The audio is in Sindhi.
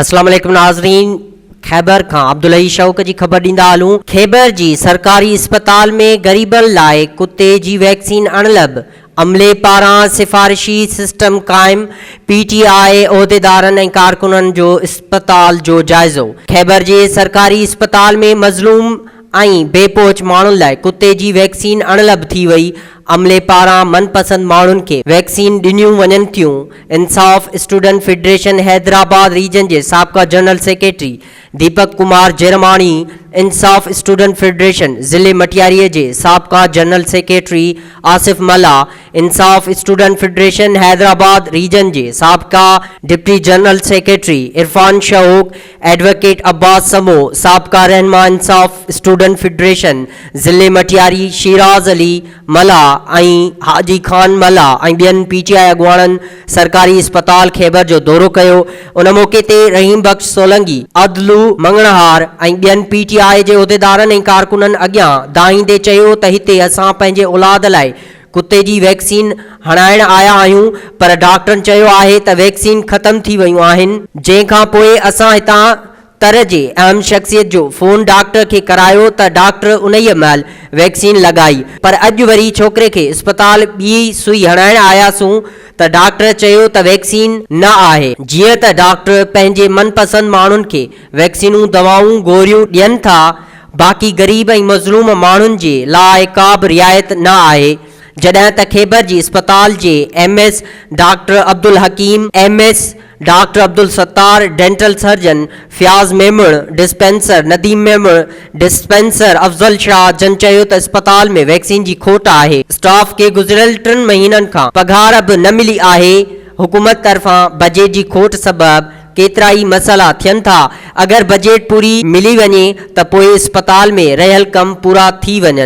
اسلام عليڪم ناظرين خيبر کان عبدالحئي شوق جي خبر ڏيندا هلون خيبر جي سرڪاري اسپتال ۾ غريبن لاء ڪتي جي ويڪسين اڻلڀ عملي پاران سفارشي سسٽم قائم پي ٽي آء عهديدارن ۽ ڪارڪنن جو اسپتال جو جائزو خيبر جي سرڪاري اسپتال ۾ مظلوم ۽ بي پهچ ماڻهن لاء ڪتي جي ويڪسين اڻلڀ ٿي وئي عملي پاران من پسند ماڻهن کي ويڪسين ڏنيون وڃن ٿيون، انصاف اسٽوڊنٽ فيڊريشن حيدرآباد ريجن جي سابقه general secretary Deepak Kumar Jarmani, Insaf student federation ضلعي مٽياري جي سابقه general secretary Asif Mallah, Insaf student federation Hyderabad region جي سابقه deputy general secretary Irfan Shauq, advocate Abbas Samo, سابقه رهنما انصاف اسٽوڊنٽ فيڊريشن ضلعي مٽياري شيراز علي ملاح ۽ حاجي خان ملاح ۽ ٻين پي ٽي آء اڳواڻن سرڪاري اسپتال خيبر جو دورو ڪيو ان موقعي تي رحيم بخش سولنگي، عدلو مڱڻهار ۽ ٻين پي ٽي آء جي عهديدارن ۽ ڪارڪنن اڳيان دانهيندي چيو ته هتي اسان پنهنجي اولاد لاء ڪتي جي ويڪسين هڻائڻ آيا آهيون پر ڊاڪٽرن چيو آهي ته ويڪسين ختم ٿي ويون آهن، جنهن کان پوء اسان هتان تر جي اهم شخصيت جو فون ڊاڪٽر کي ڪرايو ته ڊاڪٽر انهيء مهل ويڪسين لڳائي پر اڄ وري ڇوڪري کي اسپتال ٻي سئي هڻائڻ آياسون ته ڊاڪٽر چيو ته ويڪسين نه آهي، جيئن ته ڊاڪٽر پنهنجي من پسند ماڻهن کي ويڪسينون دوائون گوريون ڏين ٿا باقي غريب ۽ مظلوم ماڻهن جي لاء ڪا به رعايت نه آهي، جڏهن ته خيبر جي اسپتال جي M S doctor Abdul Hakeem, M S doctor Abdul Sattar, dental surgeon Fayaz Memon, dispenser Nadeem Memon, dispenser Afzal Shah جن چيو ته اسپتال ۾ ويڪسين جي کوٽ آهي، اسٽاف کي گذريل ٽن مهينن کان پگهار به نه ملي آهي، حڪومت طرفان بجيٽ جي کوٽ سبب ڪيترائي مسئلا ٿين ٿا، اگر بجيٽ پوري ملي وڃي ته پوء اسپتال ۾ رهيل ڪم پورا ٿي وڃن.